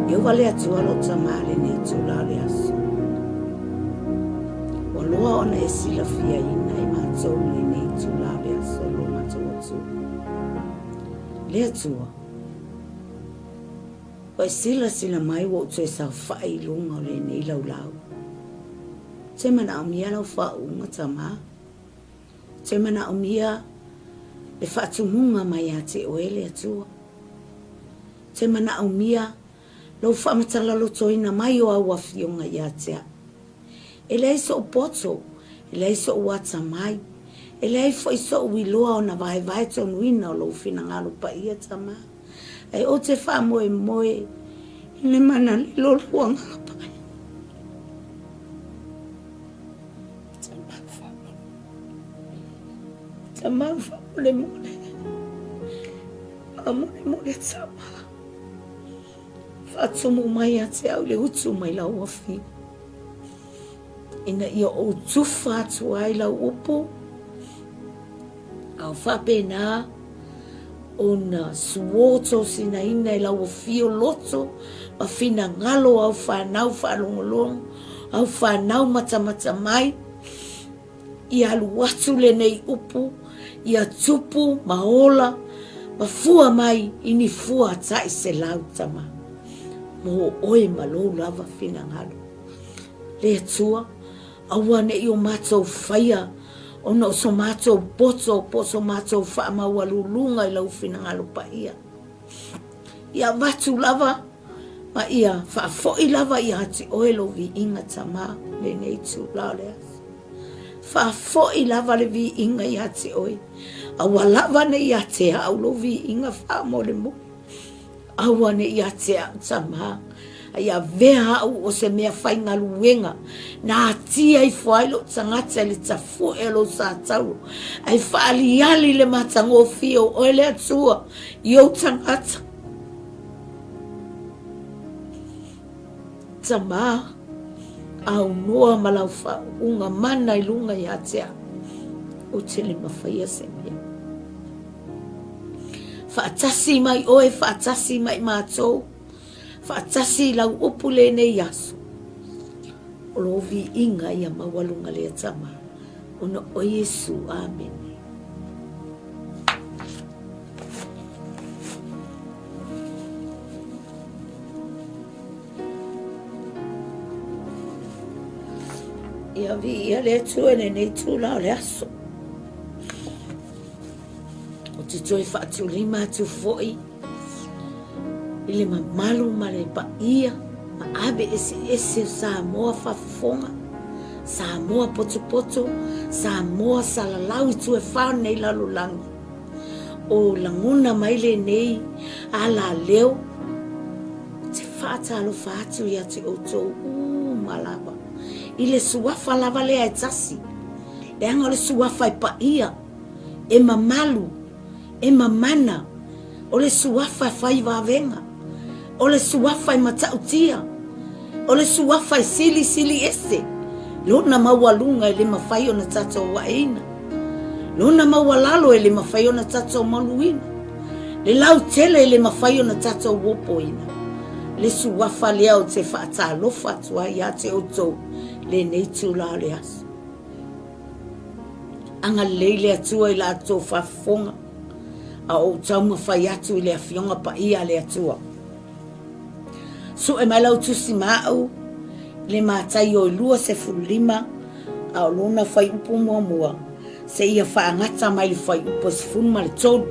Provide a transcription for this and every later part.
Ieova le Atua lou tama lenei itula o le aso. Ua loa ona e silafiaina e matou lenei itula o le aso lo matou Atua. Le Atua, ua e silasila mai ua ou toe saofai i luga o lenei laulau. Te manaomia lau faauuga tama. Te manaomia le faatumuga mai ia te oe le Atua. Te manaomia lou faamatalalotoina mai o au afioga ia te au. E leai so'u poto, e leai so'u atamai, e leai foi so'u iloa ona vaevae tonuina o lou finagalo paia Tama. Ae ou te faamoemoe i le mana lilo o lou Agaga Paia. Tama faamolemole. Tama faamolemole. Faamolemole Tama. Faatumu mai ia te au le utu mai lau afioga, ina ia ou tufa atu ai lau upu, a o faapena ona suo tosinaina i lau afio loto ma finagalo au fanau faalogologo, au fanau matamata mai, Ia alu atu lenei upu, ia tupu ma ola ma fua mai i ni fua taʻi selau tama mo oe ma lou lava finagalo. Le Atua, aua ne i o matou faia ona o so matou poto po o so matou faamaualuluga i lau finagalo paia. Ia avatu lava ma ia faafoi lava ia te oe lou viiga Tama lenei itula o le aso. Faafoi lava le viiga ia te oe, aua lava ne i ia te au lou viiga faamolemole. Aua ne i ia te au Tama, a ia avea au o se mea faigaluega na atia ifo ai lou tagata i le tafu'e o lou satauro, ae faaaliali le matagofie o oe le Atua i ou tagata. Tama, aunoa ma lau faauuga mana i luga ia te au, ou te le mafaia se mea. Faatasi mai oe, faatasi mai matou, faatasi i lau upu lenei aso. O lou viiga ia maualuga lea Tama, ona o Iesu. Amene. Ia viia le Atua i lenei itula o le aso. Ou te toe faatulima atu foi i le mamalu ma le paia ma ave eseese o Samoa faafofoga, Samoa potopoto, Samoa salalau i tuafā o lenei lalolagi. O lagona mai lenei alaleo, ou te faatalofa atu ia te outou uma lava, i le suafa lava lea e tasi, leaga o le suafa e paia, e mamalu, e mamana, o le suafa e fai vavega, o le suafa e matautia, o le suafa e silisili ese lona maualuga e le mafai ona tatou aeina, lona maualalo e le mafai ona tatou maluina, le lautele e le mafai ona tatou opoina. Le suafa lea ou te faatalofa atu ai ia te outou lenei itula o le aso. Agalelei le Atua i la outou faafofoga, a o ou taumafai atu i le Afioga Paia a le Atua. Sue mai lau tusi ma au i le Mataio i 25, a o lona fuaiupu muamua, seia faagata mai le fuaiupu e 13.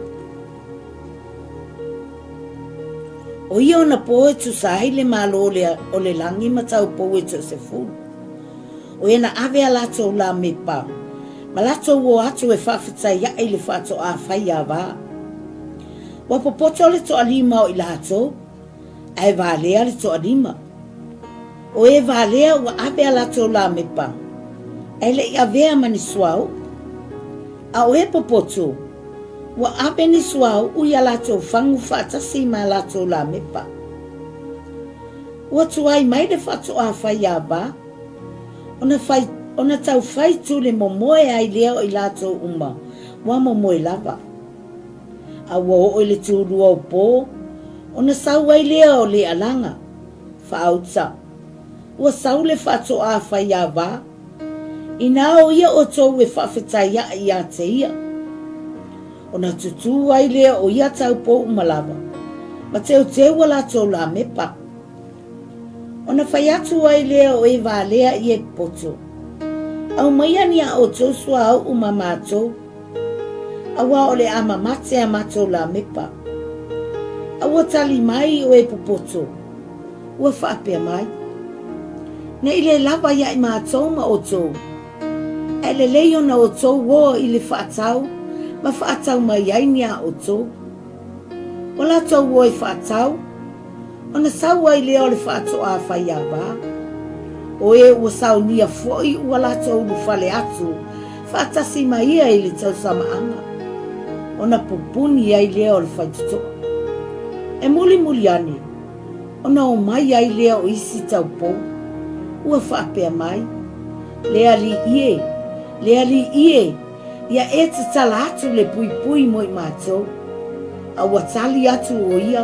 O ia ona po e tusa ai le Malo o le lagi ma taupou e toasefulu. O ia na ave a latou la mepa, ma latou o atu e faafetai aʻe i le faatoʻā fai ava. Ua popoto le toalima o i latou, ae valea le toalima. O e valea ua ave a latou la mepa, ae le i avea ma ni suauu. A o e popoto, ua ave ni suauu i a latou fagu faatasi ma a latou la mepa. Ua tuai mai le faatoʻā fai ava, ona fai, ona tau fai tule momoe ai lea o i latou uma ua momoe lava. A ua oo i le tulua o po, ona sau ai lea o le alaga. Faauta, Ua sau le faatoā faiāwā. Inā o ia outou e faafetai aʻe iā te ia. Ona tutū ai lea o ia taupou uma lava, ma teuteu a latou lamepa. Ona fai atu ai lea o e valea i e poto, Aumaia ni a outou suauu ma matou, auā o le a mamate a matou lamepa. A ua tali mai o e popoto, ua faapea mai, Ne i le lava ia i matou ma outou, ae lelei ona outou o i le faatau ma faatau mai ai ni a outou. Ua latou o e faatau, ona sau ai lea o le faatoā faiāwā. O e ua saunia foi ua latou ulufale atu faatasi ma ia i le tausamaaga, ona pupuni ai lea o le faitotoa. E mulimuli ane, ona omai ai lea o isi taupou, ua faapea mai, Le Alii e, le Alii e, ia e tatala atu le puipui mo i matou. A ua tali atu o ia,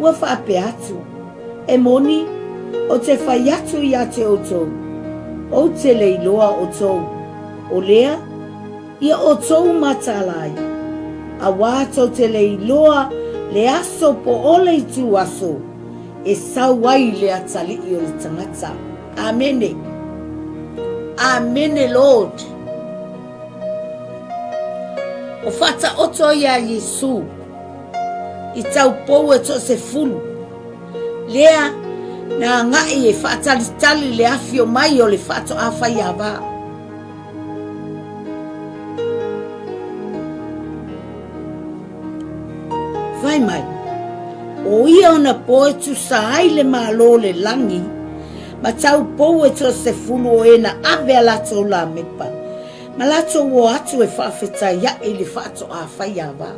ua faapea atu, E moni, ou te fai atu iā te outou, ou te le iloa outou, o lea, ia outou mataala ai, auā tou te le iloa le aso po o le itu aso e sau ai le atalii o le tagata. Amene. Amene Lord. O faataoto ia Iesu i taupou e toasefulu, lea na agai e faatalitali le afio mai o le faatoa faiāwā. Fai mai, o ia ona po e tusa ai le Malo o le lagi, ma taupou e toasefulu o e na ave a latou lamepa, ma latou o atu e faafetai aʻe i le faatoā faiāwā.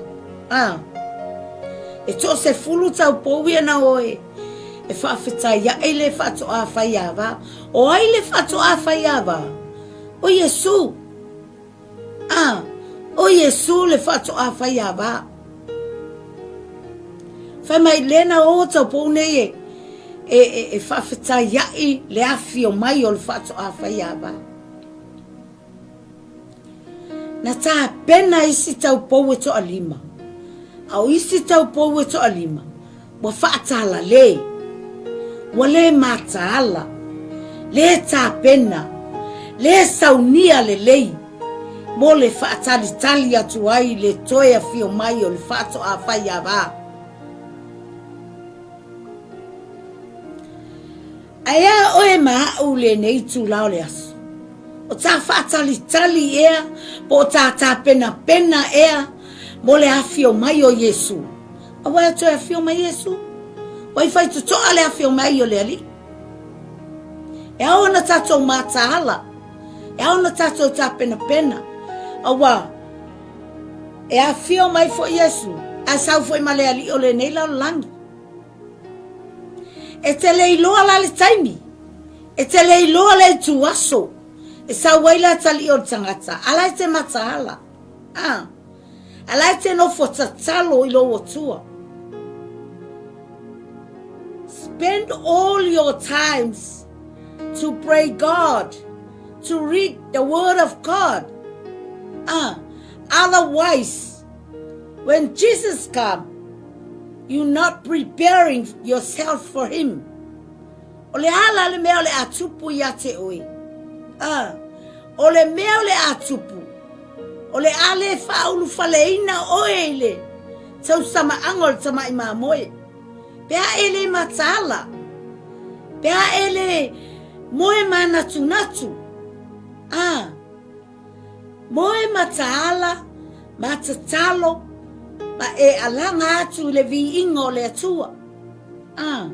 A, e toasefulu taupou ia na o e, e faafetai aʻe i le faatoā faiāwā. O ai le faatoā faiāwā? O Iesū. A, ʻo Iesū le faatoa faiāwā. Fai mai, lena o taupou nei e, e, e, e faafetaiaʻi le afio mai o le faatoa faiāwā. Na tapena isi taupou e toalima, a o isi taupou e toalima, Ua faatalalē, ua lē mataala, lē tapena, lē saunia lelei mo le faatalitali atu ai le toe afio mai o le faatoa faiāwā. Ae a oe ma aʻu lenei itula o le aso? O tā faatalitali ea po o tā tapenapena ea mo le afio mai o Iesū? Aua e toe afio mai Iesū. Ua i faitotoa le afio mai o le Alii. E ao ona tātou mataala, e ao ona tātou tapenapena, aua e afio mai foi Iesū, ae sau foi ma le Alii o lenei lalolagi. E te le iloa la le taimi, e te le iloa le itu aso, e sau ai le atalii o le tagata, a la e te mataala, a, a la e te nofo tatalo i lou Atua. Spend all your times to pray God, to read the word of God. Otherwise, when Jesus come, You not preparing yourself for him. O le a la le mea o le a tupu ia te oe? A, o le mea o le a tupu, o le a le faaulufaleina oe i le tausamaaga o le tamai mamoe. Pe a e le mataala, pe a e le moe manatunatu, a, Moe mataala, ma tatalo, ma e alaga atu i le viiga o le Atua. A.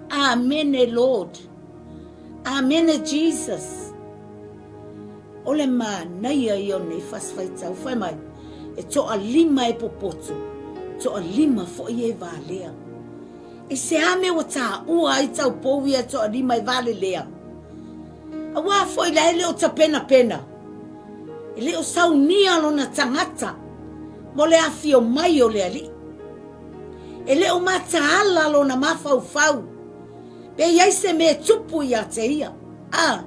Amene Lord. Amene Jesus. O le manaia ia o nei fasi faitau. Fai mai, e toalima e popoto, toalima foi e valea. I se a mea ua taua ai taupou ia e toalima e valelea? Auā foi la e le o tapenapena, e le o saunia lona tagata mo le afio mai o le Alii. E le o mataala lona mafaufau. Pe i ai se mea e tupu ia te ia. A,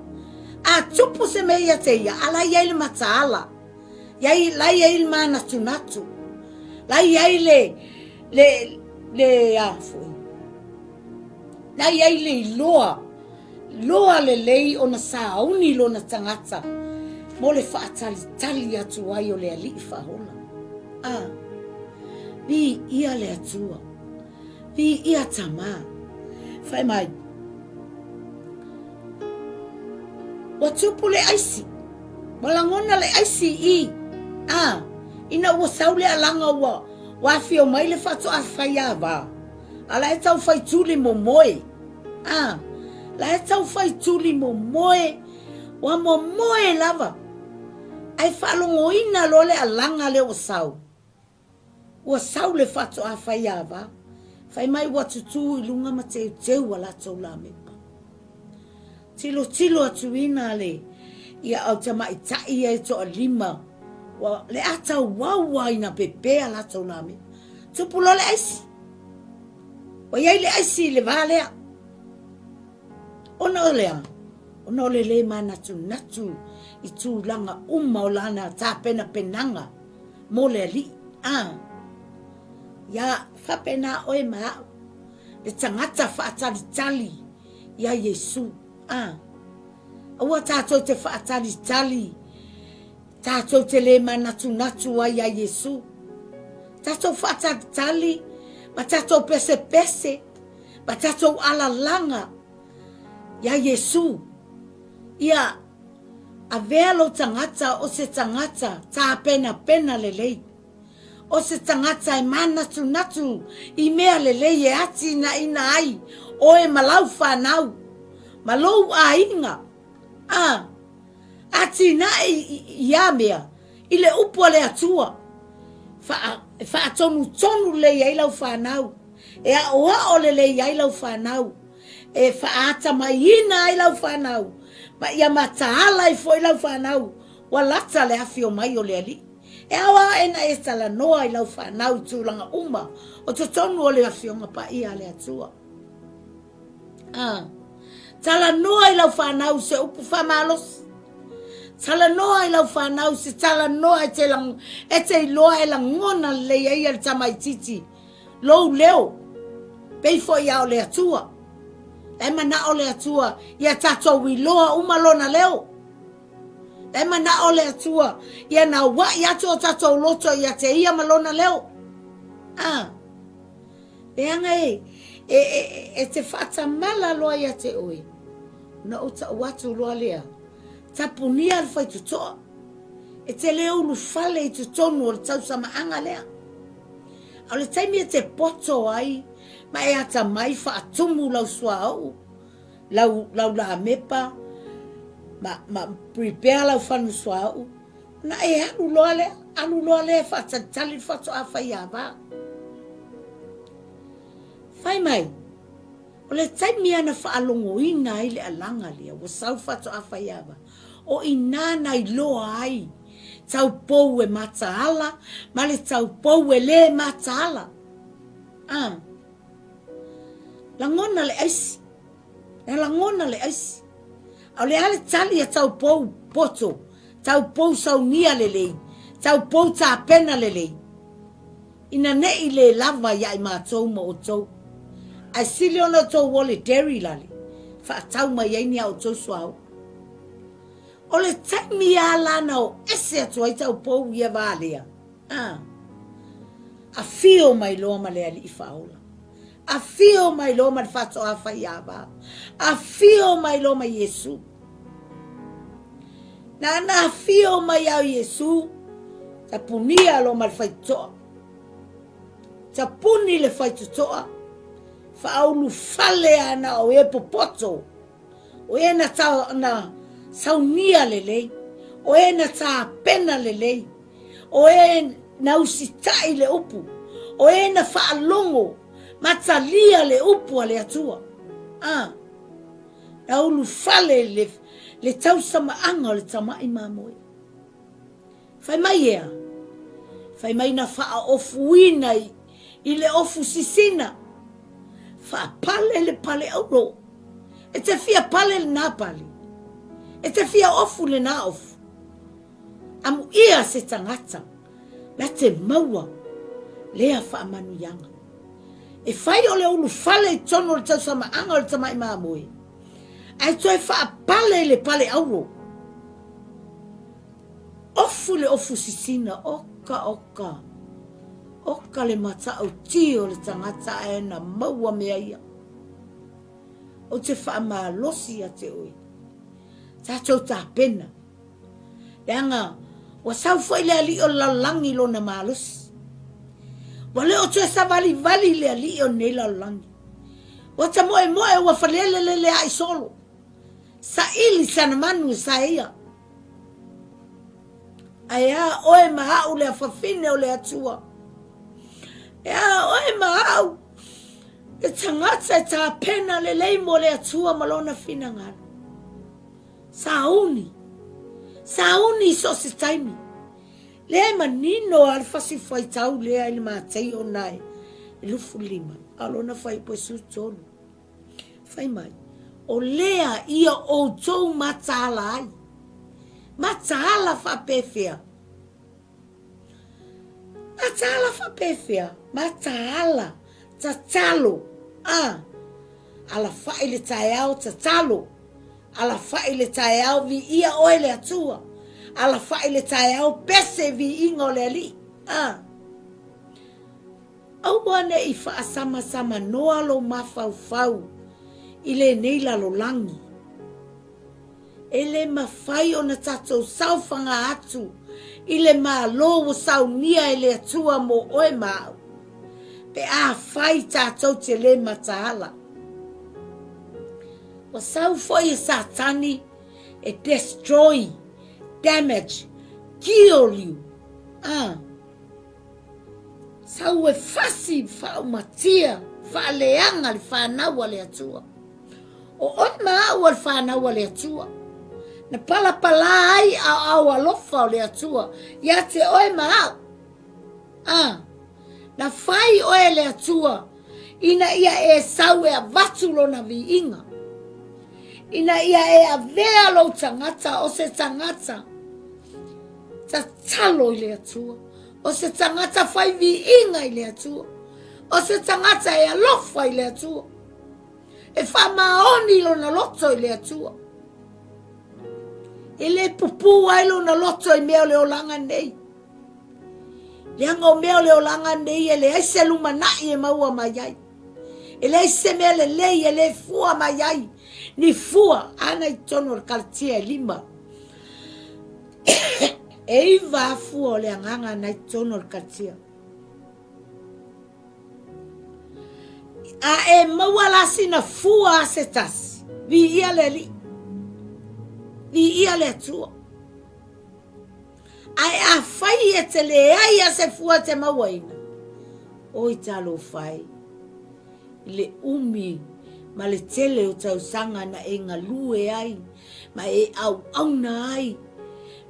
a tupu se mea ia te ia, a la i ai le mataala. Iai, la i ai le mānatunatu. La i ai le, le, le, a foi. La i ai le iloa, loa lelei ona sauni lona tagata mo le faatalitali atu ai o le Alii Faaola. A, viia le Atua. Viia Tama. Fai mai, Ua tupu le aisi. Ua lagona le aisi i. A, ina ua sau le alaga ua, ua afio mai le faatoa faiava. A la e tau fai tuli momoe. A, la e tau fai tuli momoe. Ua momoe lava. Ae faalogoina loa le alaga lea ua sau. Ua sau le faatoa faiava, fai mai ua tutū i luga ma teuteu a latou lamepa. Tilotilo atu ina le ia au tamaitai ia e toalima, ua le ata uaua ina pepe a latou lamepa. Tupu loa le aisi. Ua i ai le aisi i le va lea. Ona o le a? Ona o le lē manatunatu i tulaga uma o lana tapenapenaga mo le Alii. A, ia faapena oe ma au, le tagata faatalitali iā Iesu. A, aua tatou te faatalitali, tatou te lē manatunatu ai iā Iesu. Tatou faatalitali ma tatou pesepese ma tatou alalaga iā Iesu. Ia Avea lou tagata o se tagata tāpenapena lelei, o se tagata e mānatunatu i mea lelei e atinaina ai oe ma lau whanau, ma lou aiga, a, atinae ia mea i le upu a le Atua, wha, e whaatonutonu lelei ai lau whanau, e aʻoaʻo lelei ai lau whanau, E faatamaiina ai lau fanau, ma ia mataala ai foi lau fanau, ua lata le afio mai o le Alii. E ao ae na e talanoa i lau fanau i tulaga uma o totonu o le Afioga Paia a le Atua. A, talanoa i lau fanau se upu faamalosi. Talanoa i lau fanau se talanoa e te, e te iloa e lagona lelei ai le tamaitiiti Lou leo, pei foi a o le Atua. La e manao le Atua ia tatou iloa uma Lona leo. La e manao le Atua ia nauaʻi atu o tatou loto ia te Ia ma Lona leo. A, leaga e, e, e, e te faatamala loa ia te oe, ona ou tau atu loa lea, tapunia le faitotoa, e te le ulufale i totonu o le tausamaaga lea. A o le taimi e te poto ai ma e atamai faatumu lau suauu, lau, lau lamepa, ma, ma prepare lau fanu suauu, ona e alu loa lea, alu loa lea e faatalitali le faatoa faiava. Fai mai, O le taimi a na faalogoina ai le alaga lea ua sau faatoa faiava, o i nā na iloa ai taupou e mataala ma le taupou e lē mataala. A. Lagona le aisi. Na lagona le aisi. A o le a le tali a taupou poto, taupou saunia lelei, taupou tapena lelei. Ina neʻi lē lava ia i matou ma outou, ae sili ona outou ole dairy lale, faatau mai ai ni a outou suauu. O le taimi a la na o ese atu ai taupou ia wā lea, a, afio mai loa ma le Alii Faaola, afio mai loa ma le faatoa faiava, afio mai loa ma Iesu. Nana afio mai au Iesu, tapunia loa ma le faitotoa. Tapuni le faitotoa, faaulufale ana o e popoto, o e na, ta, na saunia lelei, o e na tapena lelei, o e na usitai le upu, o e na faalogo ma talia le upu a le Atua. Ah. Na ulufale le, le tausamaaga o le tamaʻi mamoe. Fai mai ea? Fai mai na faaofuina i, i le ofu sisina. Faapale le pale auro. E te fia pale lenā pale. E te fia ofu lenā ofu. Amuia se tagata na te maua lea faamanuiaga. E fai o le ulufale i totonu o le tausamaaga o le tamai mamoe, ae toe faapale i le pale auro. Ofu le ofu sisina, oka oka, oka le matauti o le tagata ae na maua mea ia. Ou te faamalosi ia te oe. Tatou tapena. Leaga ua sau foi le alii o le lalolagi i lona malosi. Ua le o toe savalivali le alii o lenei lalolagi. Ua ta moemoe ua falelelelea'i solo. Saili sana manu e saeia. Ae a oe ma a'u le afafine o le Atua. E a oe ma a'u le tagata e tapena lelei mo le Atua ma lona finagalo. Sauni. Sauni i so o se taimi. Lea e manino a le fasi faitau lea i le Mateio na e 25, a o lona fuaiupu e 13. Fai mai, o lea ia outou mataala ai. Mataala faapefea? Mataala faapefea? Mataala, tatalo, a. Alafai le taeao, tatalo. Alafai le taeao, viia oe le Atua. Alafai le taeao, pese i viiga o le Alii. A. Aua ne i faasamasama-noa lou mafaufau i lenei lalolagi. E le mafai ona tatou saofaga atu i le Malo ua saunia e le Atua mo oe ma au, pe afai tatou te le mataala. Ua sau foi e Satani e destroy, damage, kill you. Ah. Sau e fasi faaumatia, faaleaga le fanau a le Atua. O oe ma au o le fanau a le Atua. Na palapalā ai aoao alofa o le Atua ia te oe ma au. A, na fai oe e le Atua ina ia e sau e avatu lona viiga. Ina ia e avea lou tagata o se tagata tatalo i le Atua, o se tagata fai viiga i le Atua, o se tagata e alofa i le Atua. E faamaoni lona loto i le Atua. E le pupū ai lona loto i mea o le olaga nei. Leaga o mea o le olaga nei e leai se lumanai e maua mai ai. E leai se mea lelei e le fua mai ai. Ni fua ana i totonu o le Kalatia e lima. E iwa fua o le agaga na i totonu o le Kalatia. A e maua la sina fua a se tasi, viia le Alii, viia le Atua. Ae afai e te leai a se fua e te mauaina, oi talofa e, i le umi ma le tele o tausaga na e galue ai, ma e auauna ai,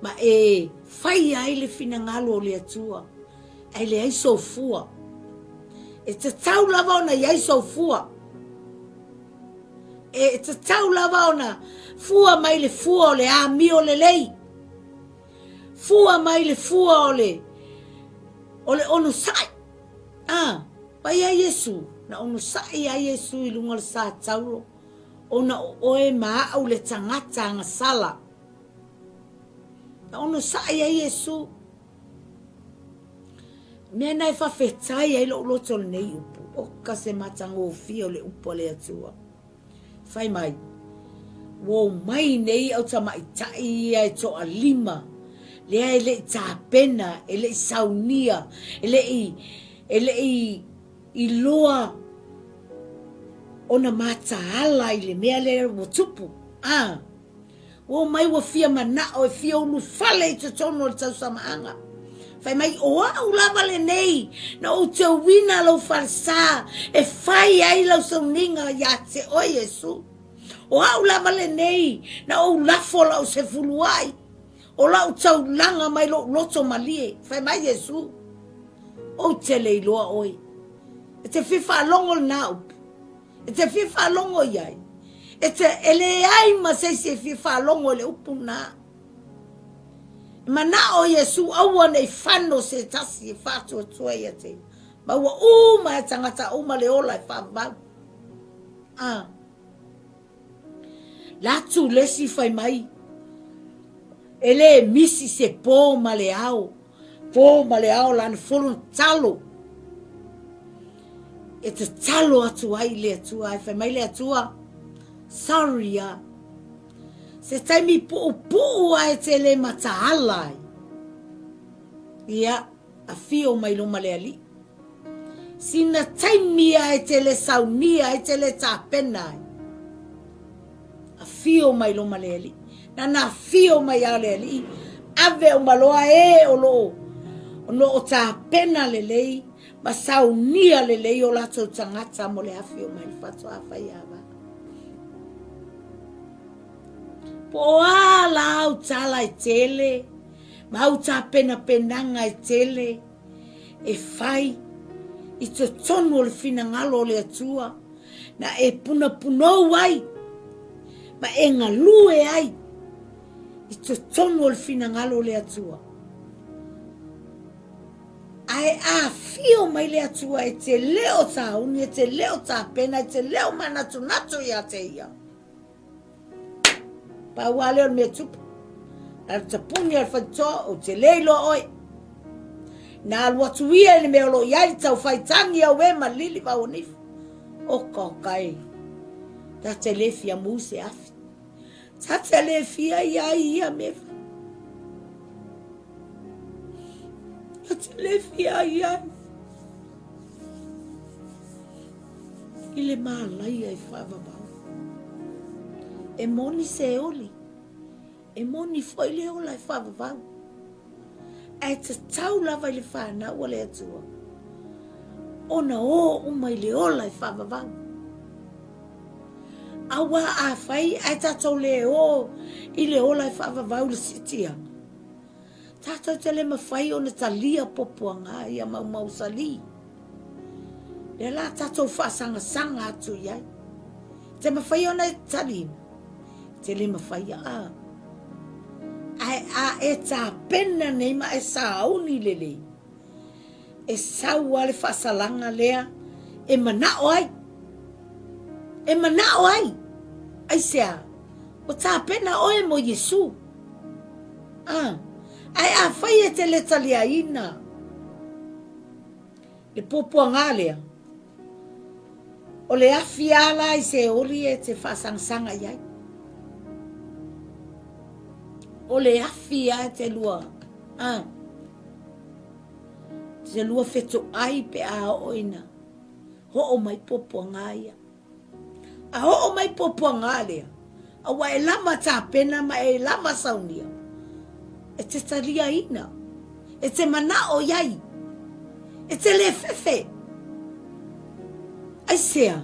ma e faia ai le finagalo o le Atua. Ae leai sou fua. E tatau lava ona i ai sou fua. E tatau lava ona fua mai le fua o le amio lelei. Fua mai le fua o le o le onosai. Ah, pai ai Iesu, na onosai ai Iesu i luga o le sa taulo, ona o oe ma au le tagata agasala. Na onosai ai Iesu. Mea na e faafetai ai lou loto lenei upu, oka se matagofie o le upu a le Atua. Fai mai, ua omai nei au tamaitai ia e toalima, lea e le i tapena, e le i saunia, e le i, e le i iloa ona mataala i le mea lea ua tupu. Ah, Ua omai ua fia manao e fia ulufale i totonu o le tausamaaga. Fai mai, o au lava lenei na ou teuina lou falesa e fai ai lau sauniga ia te oe Iesu. O au lava lenei na ou lafo lau sefuluai, o lau taulaga mai lou loto malie. Fai mai Iesu, ou te le iloa oe. E te fia faalogo lena upu. E te fia faalogo i ai. E te, e leai ma se isi e fia faalogo i le upu lena. E manao Iesu aua ne i fano se tasi e faatuatua ia te ia. Ma ua uma e tagata uma le ola e faavavau. Ah. La atu le isi fai mai, e le misi se po ma le ao, po ma le ao lana folo talo. E tatalo atu ai le Atua, e fai mai le Atua, sorry a. Se taimi puupuu a e te le mataala ai. Ia, afio mai loma le Alii. Sina taimi a e te le saunia, e te le tapena ai. Afio mai loma le Alii. Nana afio mai a le Alii, ave uma loa e o loo, o loo tapena lelei, ma saunia lelei o latou tagata mo le afio mai le faatoa fai ava. Po o a la au tala e tele, ma au tapenapenaga e tele, e fai i totonu o le finagalo o le Atua, na e punapunou ai, ma e galue ai i totonu o le finagalo o le Atua. Ae afio mai le Atua e te le o tāuni, e te le o tāpena, e te le o manatunatu ia te ia. Pau a lea o le mea tupu. Na le tapuni a le faitotoa, ou te le iloa oe. Na alu atu ia i le mea o lo o i ai le taufai tagi au e ma lili vauanifu. Oka oka e. Ta te le fia mu se afi. Ta te le fia ia ai ia me fai. Ta te le fia ai ai. I le mālaia i faavavau. E moni se oli, e moni foi le ola e faavavau. Ae tatau lava i le whanau a le Atua, ona o uma i le ola e faavavau. Auā afai ae tatou le o i le ola e faavavau le siitiaga, Tatou te le mafai ona talia puapuaga ia maumausalī. Lea la tatou faasagasaga atu i ai. Te mafai ona e taliina? Te le mafai a. Ae a e tapena nei ma e sauni lelei, E sau a le faasalaga lea e manao ai. E manao ai. Aisea? Ua tapena oe mo Iesū. Ah, ae afai e te le taliaina le puapuaga lea, o le afi a la i se oli e te faasagasaga i ai. O le afi a e te lua. Ah. Se lua fetoai pe a oo ina hoo mai puapuaga ia. A hoo mai puapuaga lea, a ua e lava tapena ma e lava saunia, e te taliaina, e te manao iai, e te le fefe. Aisea?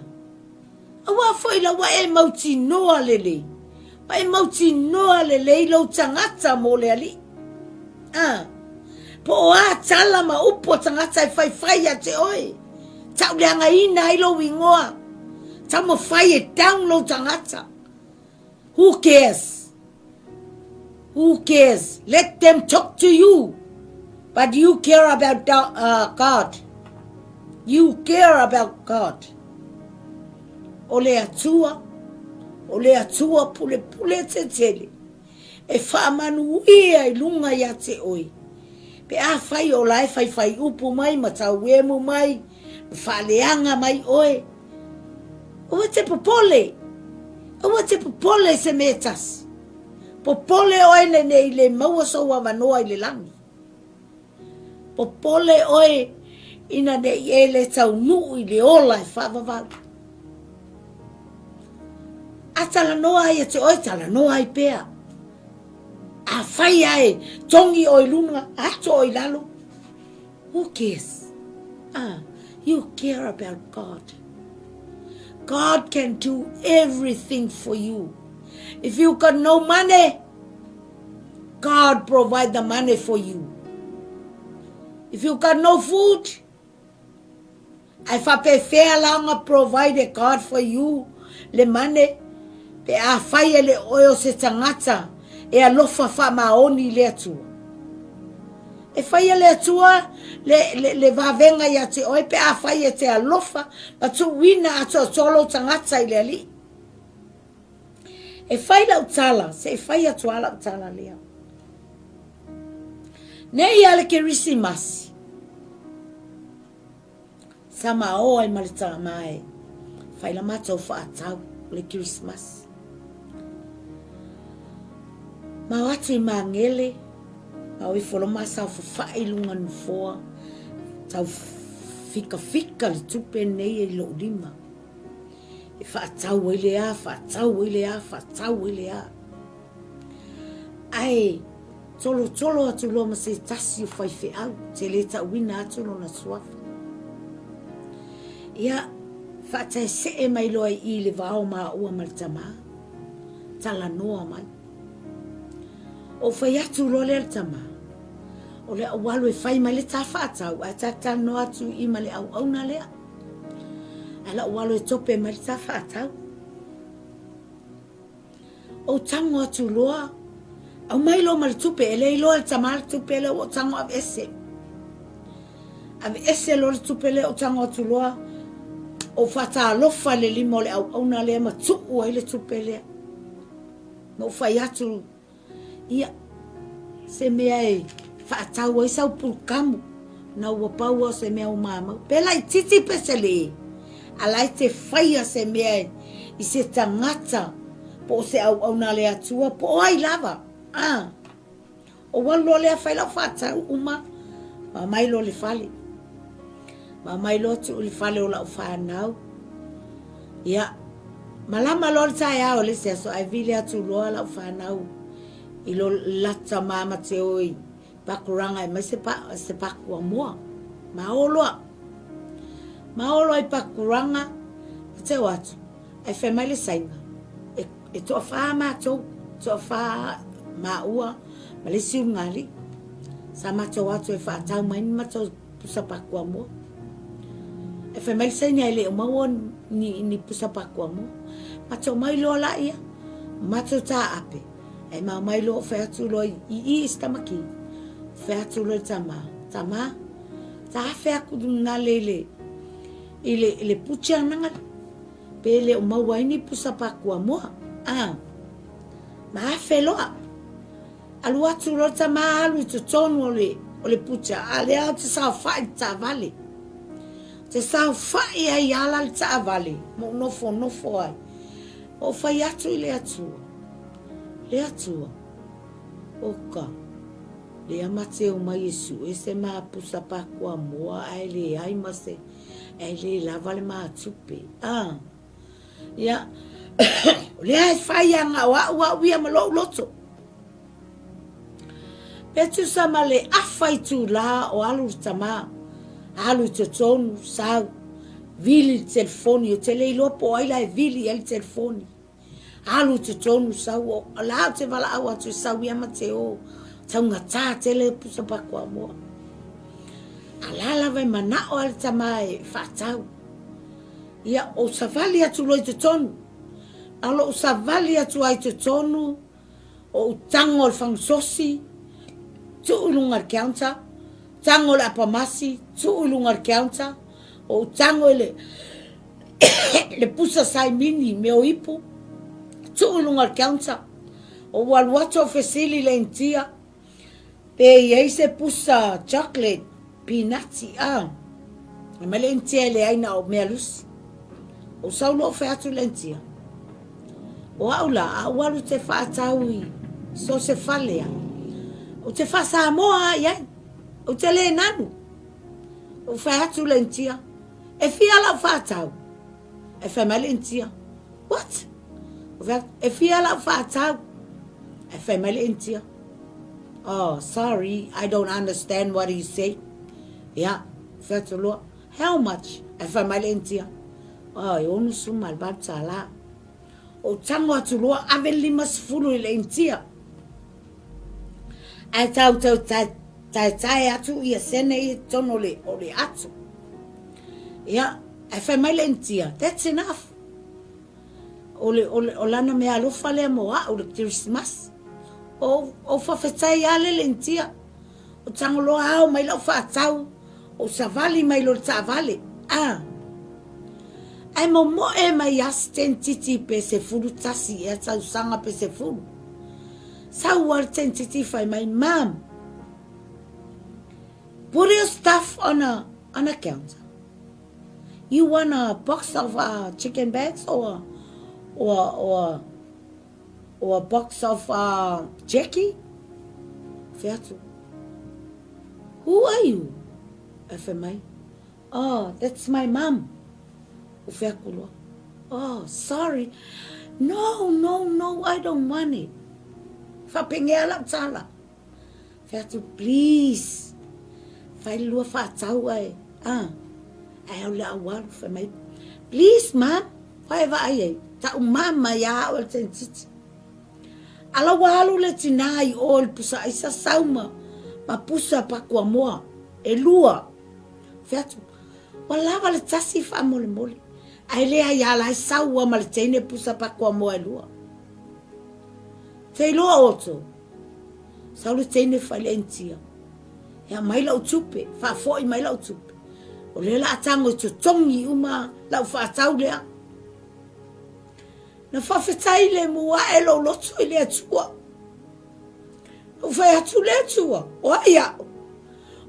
Aua foi la ua e mautinoa lelei, ma e mautinoa lelei lou tagata mo le Alii. A, po o a tala ma upu a tagata e faifai ia te oe, tauleagaina ai lou ingoa, taumafai e down lou tagata. Who cares? Who cares? Let them talk to you. But you care about God. You care about God. O le Atua, o le Atua pulepule tetele, e faamanuia i lunga ia te oe. Pe afai o la e faifai upu mai ma tauemu mai, ma faaleaga mai oe, aua te popole, aua te popole i se mea e tasi. Popole oe ne nei le maua sou avanoa i le lagi. Popole oe ina ne i e le taunuu i le ola e faavavau. A talanoa ai e te oe, talanoa ai pea. Afai ae togi oe i luna, ato oe i lalo. Who cares? Ah, you care about God. God can do everything for you. If you got no money, God provide the money for you. If you got no food, ae faapefea la ona provide e God for you le money? Pe afai e le o oe o se tagata e alofa faamaoni i le Atua. E faia le Atua le, le, le vavega ia te oe pe afai e te alofa ma tuuina atoatoa lou tagata i le Alii. E fai lau tala, se i fai atu lava lau tala lea. Nei a le Kerisimasi, sa ma o ai ma le tama e fai la matou faatau o le Kerisimasi. Ma o atu i Magele, ma o ifo loa ma saofafai i luga nofoa, tau fikafika le tupe nei i lou lima. E faatau ai le a, faatau ai le a, faatau ai le a. Ae tolotolo atu loa ma se tasi o faifeau, te le tauina atu lona suafa. Ia, faataesee mai loa i i le vao maua ma le tamā, talanoa mai. Ou fai atu loa lea le tamā, o le au alu e fai mai le ta faatau, ae ta talanoa atu i i ma le auauna lea. Ae lau alo e tope mai le ta faatau. Ou tango atu loa, aumai loa ma le tupe, e le iloa e le tama le tupe lea ua ou tago aveese. Aveese loa le tupe lea ou tago atu loa, ou faatalofa i le lima o le auauna lea ma tuu ai le tupe lea. Ma ou fai atu Ia, se mea e faatau ai sau pulukamu, na ua pau lava o se mea ua mamau. Pe laitiiti pe se lē, a la e te faia se mea i se tagata po o se auauna a le Atua po o ai lava. A, ou alu loa lea fai lau faatau uma, ma omai loa i le fale. Ma omai loa tuu i le fale o lau fanau. Ia, malama loa le taeao i le isi aso ae vili atu loa lau fanau i lo lata mama te o i Pakuranga e aumai se, pa, se pakua moa. Ma o loa. Ma o loa i Pakuranga, ma te o atu, ae fai mai le Saina, e, e toawhā mātou, toawhā māua, ma le isi ulugalii. Sa matou atu e whaatau mai ni matou pusa pakua moa. E fai mai le saina e le o maua ni, ni pusa pakua moa. Matou mai loa la ia, matou taape, e mau mai loa o fai atu loa i i, i se tamaki. Fai atu loa i le tama, tama, ta afe aku nale i le, i le, i le pucha nangale. Pe le o maua ai ni pusa pakua moa. Ah, ma afe loa. Alu atu loa le tama alu i totonu o le, o le pucha, a lea ou te saofai i le taavale. Ou te saofai ai ala le taavale, ma ou nofonofo ai. Ma ou fai atu i le Atua, Le Atua, oka, lea ma te omai e sue se ma pusa pakua moa ae leai ma se, ae le lava le ma tupe. Ah, Ia, o lea e fai a na o au au ia ma lou loto. Pe tusa ma le afa itulā o alu le tamā, alu i totonu, sau, vili le telefoni, ou te le iloa po o ai la e vili i ai le telefoni. Alu i totonu, sau, o la ou te valaau atu e sau ia ma te o, taugatā tele pusa pakuamoa. A la lava e manao a le tamā e faatau. Ia, ou savali atu loa i totonu. A o lou savali atu lava i totonu, ou tago i le fagasosi, tuu i luga i le counter, tago i le apamasi, tuu i luga i le counter, ou tago i le le pusa saimini, mea o ipu, tuu i luga i le counter. Ou alu atu ou fesili i le Initia, Pe i ai se pusa chocolate, pinati, a. Fai mai le Initia e leai na o mea lusi. Ou sau loa ou fai atu i le Initia, O au la, a ou alu te faatau i so se fale a, ou te faa-Samoa lava i ai, ou te le nanu. Ou fai atu i le Initia, E fia lau faatau? Ae fai mai le Initia, What? Ou fai atu, E fia lau faatau? Ae fai mai le Initia, Oh, sorry, I don't understand what you say. Ia, fai atu loa, How much? Ae fai mai le Initia, Oh, e $68. Ou tago atu loa, ave le 50 i le Initia. Ae tau tau taetae atu ia sene ia i totonu o le, o le ato. Ia, ae fai mai le Initia, That's enough. O le, o le, o lana mea alofa lea mo a'u le Kerisimasi. O, o faafetai lava le le Initia. O Tagoloa ao mai la'u fa'atau, ou savali mai loa i le taavale. A! Ae momo'e mai a se tenititi pe 11 ea tausaga pe 10. Sau a le tenititi fai mai, Mum, put your stuff on a, on a counter. You want a box of uh, chicken bags or, or, or, or a box of uh, jerky? Fai atu, Who are you? Ae fai mai, Oh, that's my mum. Ou fai atu loa, Oh, sorry. No, no, no, I don't want it. Faapegea lau tala. Fai atu, please, fai le lua faatau ae, ah, ae au le au alu, fai mai, please mum, fai e vaai ai, tau mama ia au e le tenititi. Ala ua alu le tinā i o i le pusa aisa sau ma, ma pusa pakuamoa, e lua. Fai atu, ua lava le tasi faamolemole, ae leai a la e sau a ma le teine pusa pakuamoa e lua. Te iloa outou, Sau le teine fai le initia. E aumai lau tupe, faafoi mai lau tupe. O lea la a tago e totogi uma lau faatau lea. Na faafetai le mu ae lou loto i le Atua. Na ou fai atu le Atua, o ai au?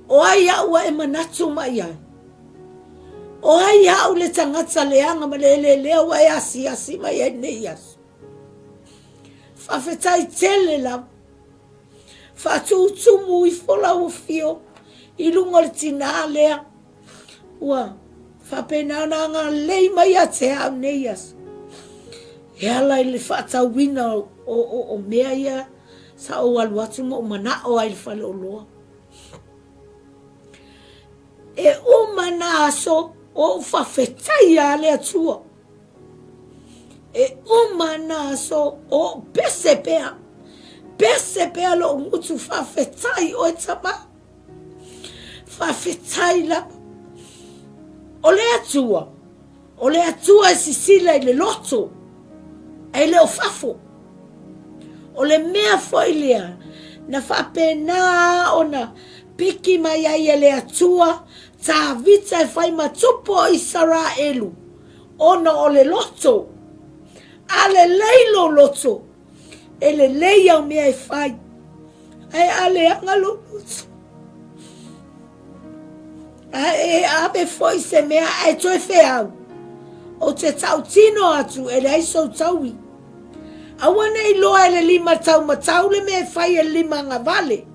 O ai au ua e manatu mai ai? O ai au le tagata leaga ma le elelea ua e asiasi mai ai lenei aso? Faafetai tele lava. Faatutumu ifo lau afio i luga o le tinā lea ua faapena ona agalelei mai ia te au nei aso. E ala i le faatauina o, o, o, o mea ia sa ou alu atu ma ou manao ai i le faleoloa. E uma nā aso o ou faafetai a le Atua. E uma nā aso o ou pese pea. Pese pea lou gutu faafetai oe tama. Faafetai lava. O le Atua, o le Atua e sisila i le loto, ae le o fafo. O le mea foi lea na faapena ona piki mai ai e le Atua Tāvita e fai ma tupu o Isaraelu ona o le loto. A lelei lou loto, e lelei au mea e fai, ae a leaga lou loto, a e ave foi se mea ae toe feau, ou te tautino atu e leai sou taui. Aua ne i loa e le lima taumatau le mea e fai e le lima agavale.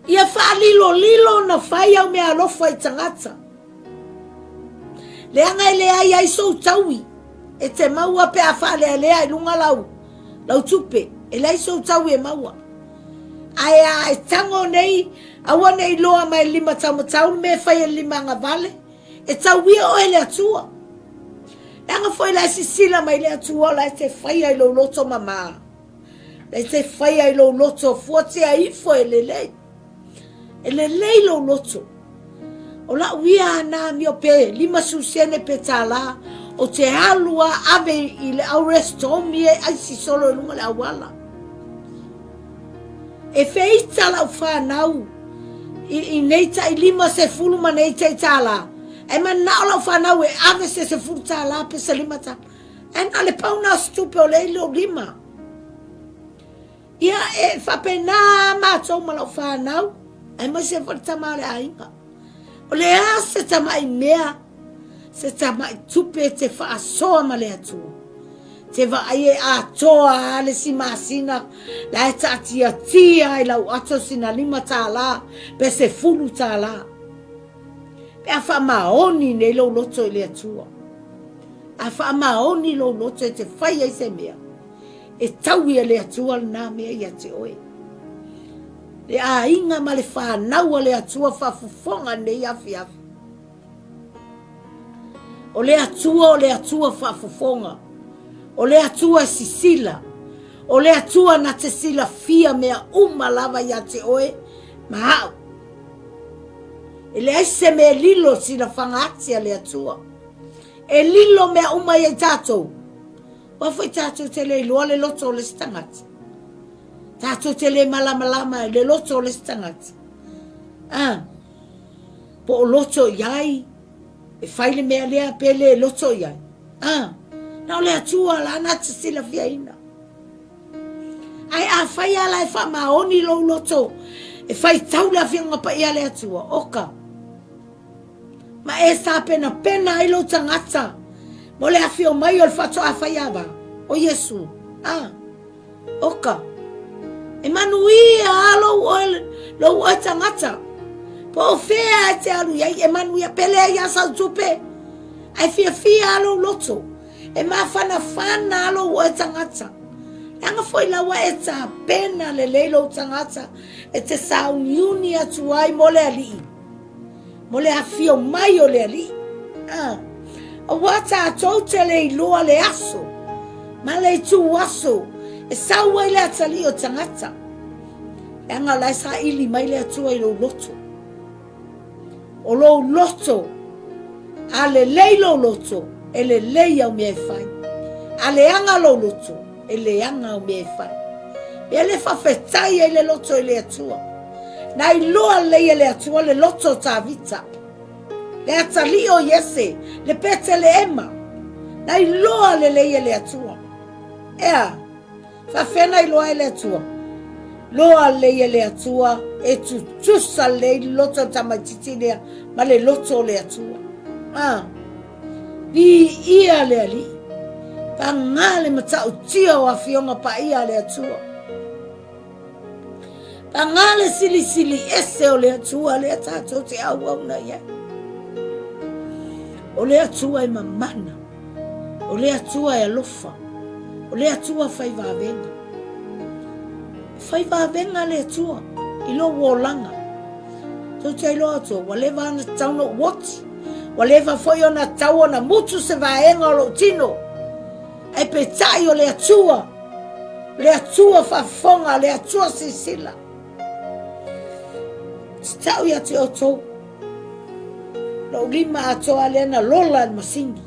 Ia faalilolilo ona fai au mea alofa i tagata. Leaga e leai ai sou taui e te maua pe a faalealea i luga lau, lau tupe. E leai sou taui e maua. Ae a e tago nei, aua ne i loa mai le lima taumatau le mea e fai e le lima agavale, e tauia oe e le Atua. Leaga foi la e sisila mai le Atua o la e te faia i lou loto mamā. La e te faia i lou loto fuatia ifo e lelei. E lelei lou loto. O la'u ia ana amio pe 50 sene pe tālā, o te alu a ave i le au rest home ia e aisi solo i luga o le auala. E feita la'u whanau i, i nei ta'i 50 ma nei ta'i tālā. E mana'o la'u whanau e ave se 10 tālā pe se 5 tālā. Ae na o le pau na o se tupe o lea i lou lima. Ia, e faapena a mātou ma lau whānau, aemaise foi le tama a le aiga. O le a se tama'i mea, se tama'i tupe te whaasoa ma le Atua. Te vaai e atoa a le si masina, la e taatiatia ai lau ato sina $5 pe se $10. Pe a whaamaoni nei lou loto i le Atua. A whaamaoni lou loto e te whai ai se mea. E taui e le Atua lenā mea ia te oe. Le aiga ma le whanau a le Atua whaafofoga nei awhiawhi. O le Atua o le Atua whaafofoga. O le Atua e sisila. O le Atua na te silafia mea uma lava ia te oe ma au. E leai se mea lilo silafaga ati a le Atua. E lilo mea uma ia i tatou. Aua foi tatou te le iloa le loto o le isi tagata. Tatou te le malamalama i le loto o le isi tagata. Ah, po o loto i ai, e fai le mea lea pe le loto i ai. Ah, na o le Atua la na te silafiaina. Ae afai a la e faamaoni lou loto e faitau le Afioga Paia a le Atua, oka, ma e tapenapena ai lou tagata mo le afio mai o le faatoa faiava, o Iesu. A, oka, e manuia a lou oe, lou oe tagata. Po o fea e te alu i ai, e manuia, pe leai a sau tupe, ae fiafia a lou loto. E mafanafana a lou oe tagata. Leaga foi la ua e tapena lelei lou tagata e te sauniuni atu ai mo le Alii, mo le afio mai o le Alii. Ah, aua tatou te le iloa le aso ma le itu aso e sau ai le atalii o tagata. Leaga o la e saili mai le Atua i lou loto. O lou loto, a lelei lou loto, e lelei au mea e fai. A leaga lou loto, e leaga au mea e fai. Mea le faafetai ai le loto i le Atua. Na iloa lelei e le Atua le loto o Tavita, le atalii o Iese, le Peteleema. Na iloa lelei e le Atua. Ea, Faafefea na iloa ai le Atua? Loa lelei e le Atua e tutusa lelei le loto o le tamaitiiti lea ma le loto o le Atua. Ah, viia le Alii. Pagā le matautia o afioga paia a le Atua. Pagā le silisili ese o le Atua lea tatou te auauna i ai. O le Atua e mamana. O le Atua e alofa, o le Atua fai vavega. E fai vavega le Atua i lou olaga. Tou te iloa atu, ua leva ona tatau ona ou oti, ua leva foi ona tatau ona mutu se vaega o lou tino. Ae peitai o le Atua, le Atua faafofoga, le Atua silasila. Tatau ia te outou. Lou lima atoa lea na lola i le masini.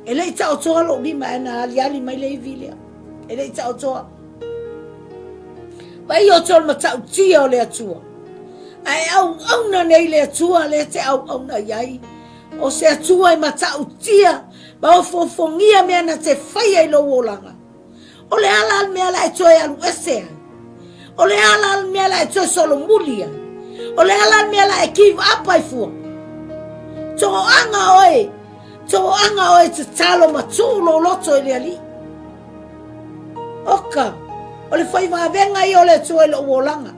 E le i taotoa lou lima ae na aliali mai le ivi lea. E le i taotoa. Vaai outou le matautia o le Atua. Ae auauna nei le Atua lea te auauna i ai. O se Atua e matautia ma ofoofogia mea na te faia i lou olaga. O le a la le mea la e toe alu ese ai? O le a la le mea la e toe solomuli ai? O le a la le mea la e give up ai fua? Toaga oe, toaga oe tatalo ma tuu lou loto i le Alii. Oka, o le fai vavega ia o le Atua i lou olaga.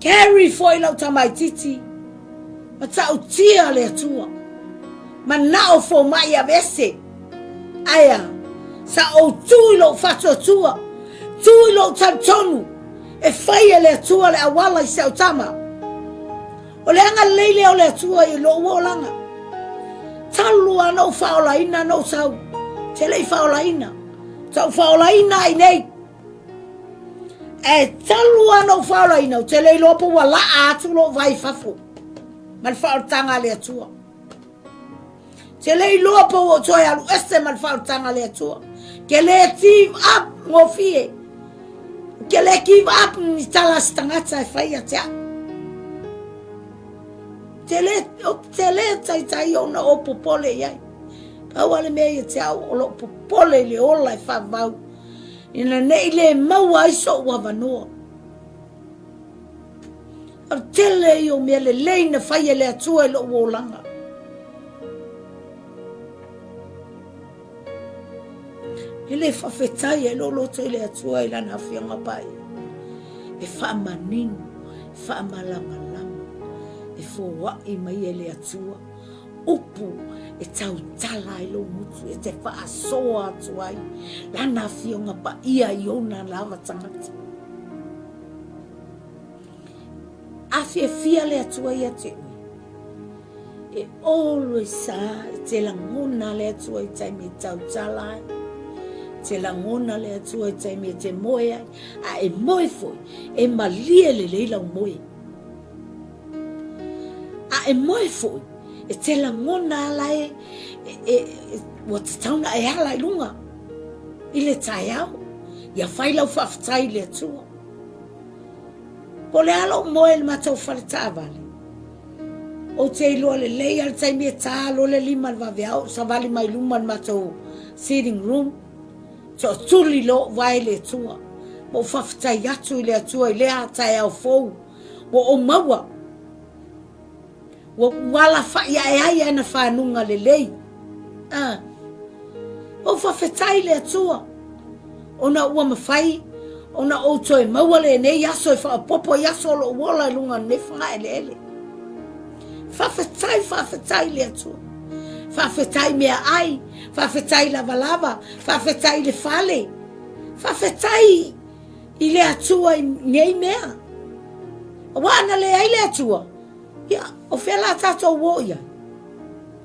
Carry foi lau tamaititi, matautia le Atua. Manao fomai aveese. Ae a, sa ou tu i lou faatuatua, tu i lou talitonu, e fai e le Atua le auala i si au tama. O le agalelei lea o le Atua i lou olaga. Talu lava na ou faaolaina na ou sau, te le i faaolaina. Sa ou faaolaina ai nei. Ae talu lava na ou faaolaina, ou te le iloa po ua laa atu lou vai i fafo ma le faaolataga a le Atua. Te le iloa po ua ou toe alu ese ma le faaolataga a le Atua. Ke le give up gofie. Ke le give up ni tala a se tagata e fai ia te au. Te le, te le taitai ona o popole i ai. Pau a le mea ia te au o lou popole i le ola e faavavau. Ina ne i le maua ai soʻu avanoa. O le tele ia o mea lelei na fai e le Atua i loʻu olaga. E le faafetai ai lou loto i le Atua i lana afioga paia. E faamanino, e faamalamalama, e foai mai e le Atua upu e tautala ai lou motu, e te faasoa atu ai lana afioga paia i ona lava tagata. A fiafia le Atua ia te oe, e always a e te lagona le Atua i taimi e tautala ai, te lagona le Atua i taimi e te moe ai, a e moe foi, e malie lelei lau moe. A e moe foi, e te lagona ala e, e, e, e ua tatau na e ala i luga i le taeao. Ia fai lau faafetai i le Atua. Po o le a lou moe i le matou fale taavale, ou te iloa lelei lava le taimi e ta loa le lima i le vaveao, ou savali mai luma i le matou sitting room, toatuli lou vae i le Atua, ma ou faafetai atu i le Atua i lea taeao fou ua ou maua. Ua ou alafai ae ai ana fanuga lelei. A, ua ou faafetai i le Atua, ona ua mafai ona ou toe maua lenei aso e faaopoopo i aso o lou ola i luga o lenei fagaeleele. Faafetai, faafetai i le Atua. Faafetai meaai, faafetai lavalava, faafetai i le fale, faafetai i le Atua i nei mea. Aua ana leai le Atua, ia, o fea la tatou o i ai?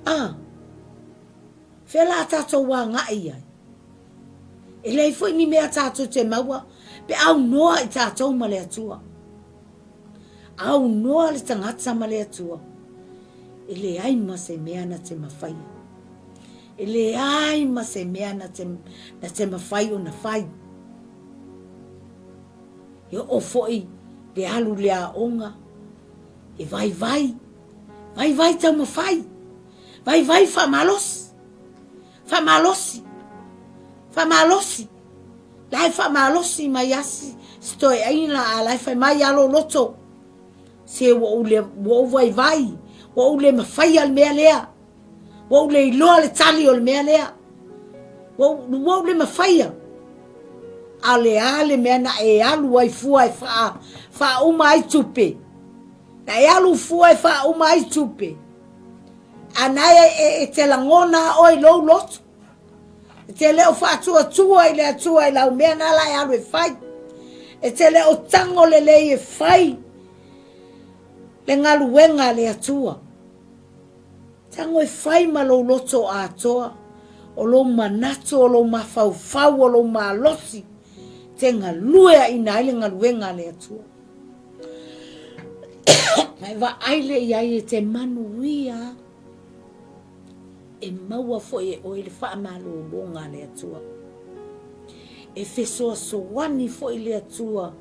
A, fea la tatou agai i ai? E leai foi ni mea tatou te maua pe aunoa i tatou ma le Atua. Aunoa le tagata ma le Atua, e leai ma se mea na te mafaia. E leai ma se mea na te, na te mafai ona fai. E oo foi le alu i le aoga, e vaivai, vaivai taumafai, vaivai faamalosi, faamalosi, faamalosi. La e faamalosi mai a si, si toeaina a la e fai mai alo loto. Se ua ou, le, ua ou vaivai, ua ou le mafaia le mea lea. Ua ou le iloa le tali o le mea lea. Ua ou, ua ou le mafaia. A o le a le mea na e alu ai fua e faa, faauma ai tupe. Na e alu fua e faauma ai tupe. A na e, e, e te lagona a oe i lou loto. E te le o faatuatua i le Atua i lau mea na la e alu e fai. E te le o tago lelei e fai le galuega a le Atua. Tago e fai ma lou loto atoa, o lou manatu, o lou mafaufau, o lou malosi, te galueaina ai le galuega a le Atua. E vaai lea i ai e te manuia e maua foi e oe le faamalologa a le Atua. E fesoasoani foi le Atua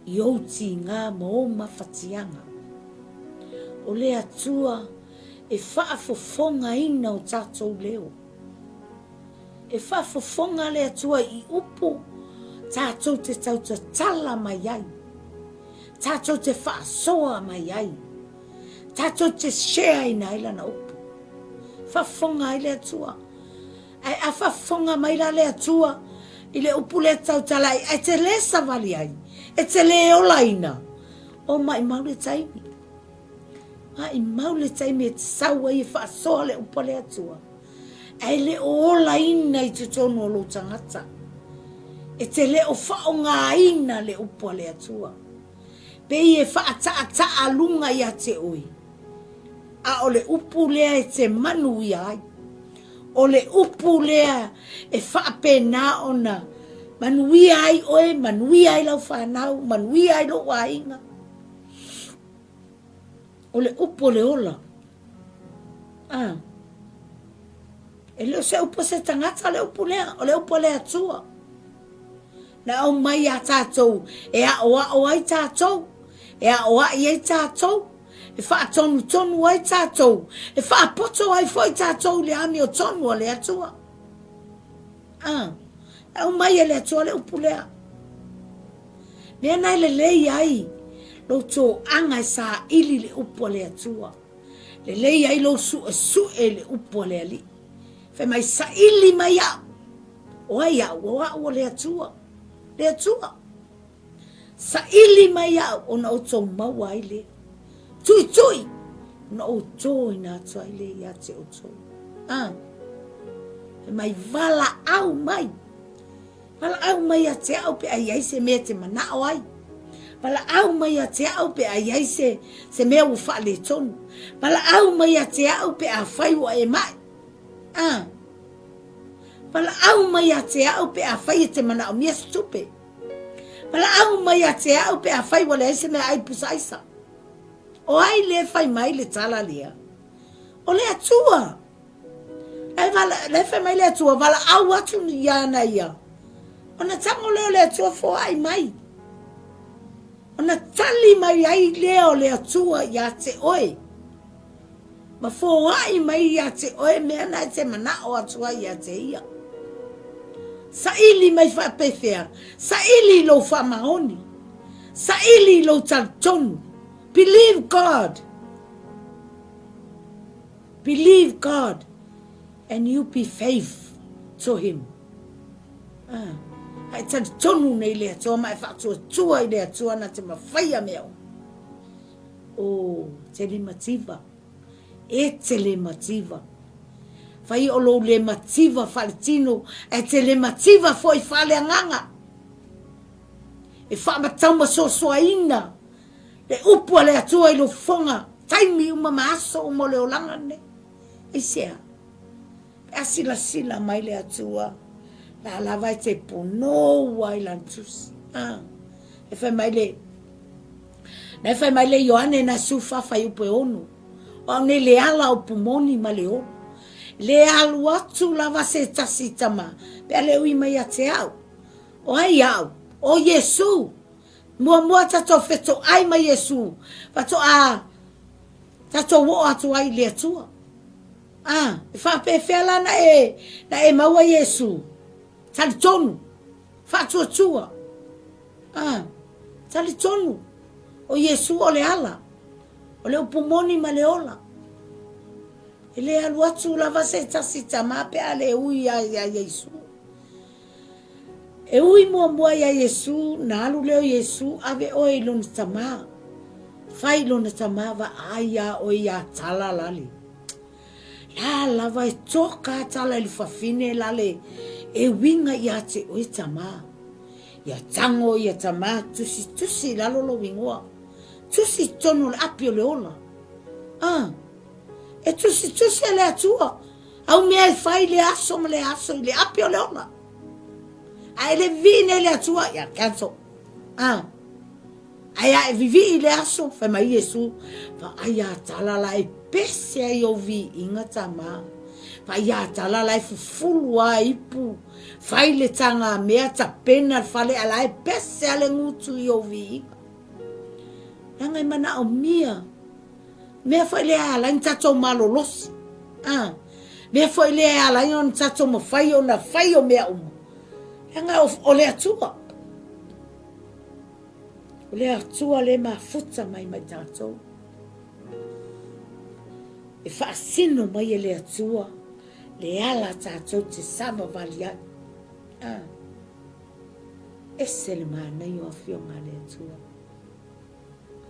i ou tiga ma ou mafatiaga. O le Atua e faafofogaina o tatou leo. E faafofoga le Atua i upu tatou te tautatala mai ai, tatou te faasoa mai ai, tatou te share ina ai lana upu. Faafofoga ai le Atua. Ae a faafofoga mai la le Atua i le upu lea tautala ai, ae te le savali ai, e te le olaina, o maimau le taimi. Maimau le taimi e te sau ai e faasoa le upu a le Atua, ae le o olaina i totonu o lou tagata. E te le o faaaogaina le upu a le Atua. Pei e faataata'a luga ia te oe, a o le upu lea e te manuia ai. O le upu lea e faapena ona manuia ai oe, manuia ai lau fanau, manuia ai lou aiga. O le upu o le ola. Ah. E le o se upu a se tagata le upu lea, o le upu a le Atua. Na aumai iā tātou e aʻoaʻo ai tātou, e aʻoaʻi ai tātou, e faatonutonu ai tātou, e faapoto ai foi tātou i le amiotonu a le Atua. Ah, na aumai e le Atua le upu lea. Mea na e lelei ai lou toaga e saili le upu a le Atua. Lelei ai lou suesue le upu a le Alii. Fai mai, saili mai au. O ai au? O au o le Atua. Le Atua. Saili mai au ona outou maua ai lea. Tuitui ona ou tōina atu ai lea ia te outou. Ah. Fai mai, valaau mai. Valaau mai ia te au pe a i ai se mea e te manao ai. Valaau mai ia te au pe a i ai se, se mea ua faaletonu. Valaau mai ia te au pe afai ua e mai. Ah. Valaau mai ia te au pe afai e te manaomia se tupe. Valaau mai ia te au pe afai ua leai se meaai pusa aisa. O ai lea e fai mai le tala lea? O le Atua. E vala, le fai mai le Atua, valaau atu ia ana ia. Ona tago lea o le Atua foai mai. Ona tali mai ai lea o le Atua ia te oe. Ma foai mai ia te oe mea na e te manao atu ai ia te ia. Saili mai faapefea, saili i lou faamaoni, saili i lou talitonu. Believe God. Believe God and you be faith to him. Ah, a e talitonu nei le Atua ma e faatuatua i le Atua na te mawhaia mea uma. O, te le mativa. E te le mativa. Fai o lou le mativa whaletino, e te le mativa foi whaleanganga. E whaamatauma-soasoaina Le upu a le Atua i lou fofoga, taimi uma ma aso uma o le olaga lenei. Aisea? Pe a silasila mai le Atua, la lava e te ponou ai lana tusi. Ah, e fai mai le, na e fai mai le Ioane na sufa fai upu e ono. O au nei le ala o pumoni ma le ola. Le alu atu lava se tasi tama, pe a le ui mai ia te au. O ai au? O Iesu. Muamua tatou fetoai ma Iesu, faatoa tatou oo atu ai i le Atua. A, e faapefea la na e, na e maua Iesu? Talitonu, faatuatua. A, talitonu, o Iesu o le ala, o le upu moni ma le ola. E le alu atu lava se tasi tama pe a le ui ia ia Iesu. E ui muamua iā Iesū, na alu lea o Iesū, ave oe i lona tamā. Fai i lona tamā, vaai iā oe iā tala lale. La lava e toka a tala i le fafine lale e uiga iā te oe tamā. Ia tango ia tamā tusitusi i lalo lou ingoa. Tusi i totonu o le api o le ola. Ah, e tusitusi e le Atua. Au mea e fai le aso ma le aso i le api o le ola. A e le vivii nei le Atua, ia cancel. Ah. Ae a e vivii i le aso, fai mai Iesu, vaai a tala la e pese ai ou viiga tama. Vaai a tala la e fufulu a ipu, fai le taga mea tapena le fale a la e pese a le gutu i ou viiga. Leaga e manaomia Mea foi lea e ala ai ona tatou malolosi. A, mea foi lea e ala ai ona tatou mafai ona fai o mea uma. Leaga o, o le Atua. O le Atua le mafuta mai mai tatou. E faasino mai e le Atua le ala tatou te savavali ai. A, ese le manaia o afioga a le Atua.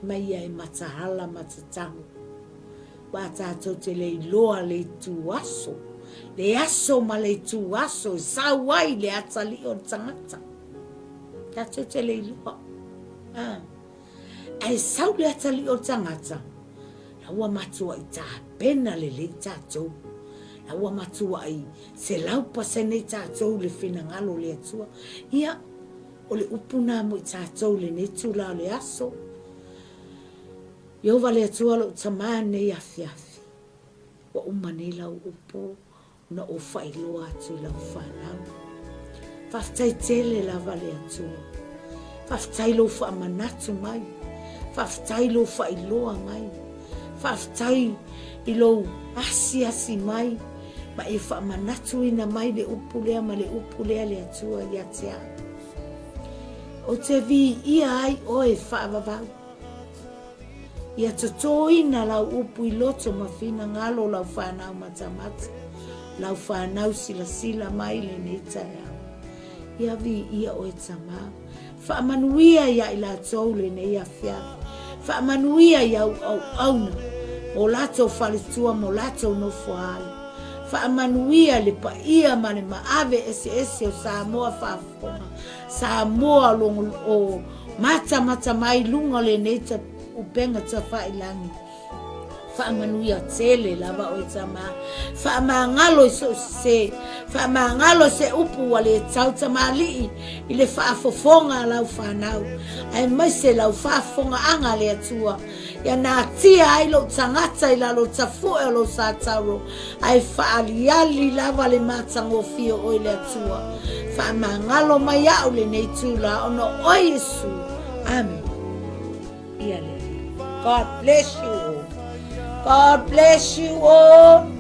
Mai ia e mataala matatago. Wā tātou te le iloa le itu aso, le aso ma le itu aso e sau ai le atalii o le tangata. Tātou te le iloa. Ah. Ae sau le atalii o le tangata, la ua matuai tapena lelei tātou. La ua matuai 100% tātou le finagalo o le Atua. Ia, O le upu nā mo i tātou lenei tula o le aso. Ieova le Atua lou tamā nei afiafi. Ua uma nei lau upu ona ou faailoa atu i lau whanau. Faafetai tele lava le Atua. Faafetai lou faamanatu mai. Faafetai lou faailoa mai. Faafetai i lou asiasi mai ma e faamanatuina mai le upu lea ma le upu lea le Atua ia te au. Ou te viia ai oe faavavau. Ia totōina lau upu i loto ma finagalo lau whanau matamata, lau whanau silasila mai lenei taeao. Ia viia oe Tamā. Faamanuia iā i latou lenei afiafi. Faamanuia i au auauna, mo latou faletua, mo latou nofoaalo. Faamanuia le paia ma le maave eseese o Samoa faafofoga, Samoa o matamata mai luga o lenei upega tafailagi. Faamanuia tele lava oe Tamā. Faamagalo i sou sesē. Faamagalo se upu ua le tau tamalii i le faafofoga a lau fanau, aemaise lau faafofogaaga a le Atua. Ia natia ai lou tagata i lalo o tafoe o lou satauro, ae faaaliali lava le matagofie o oe le Atua. Faamagalo mai au lenei itula ona o oe Iesu. Amene. Ia le Alii. God bless you all. God bless you all.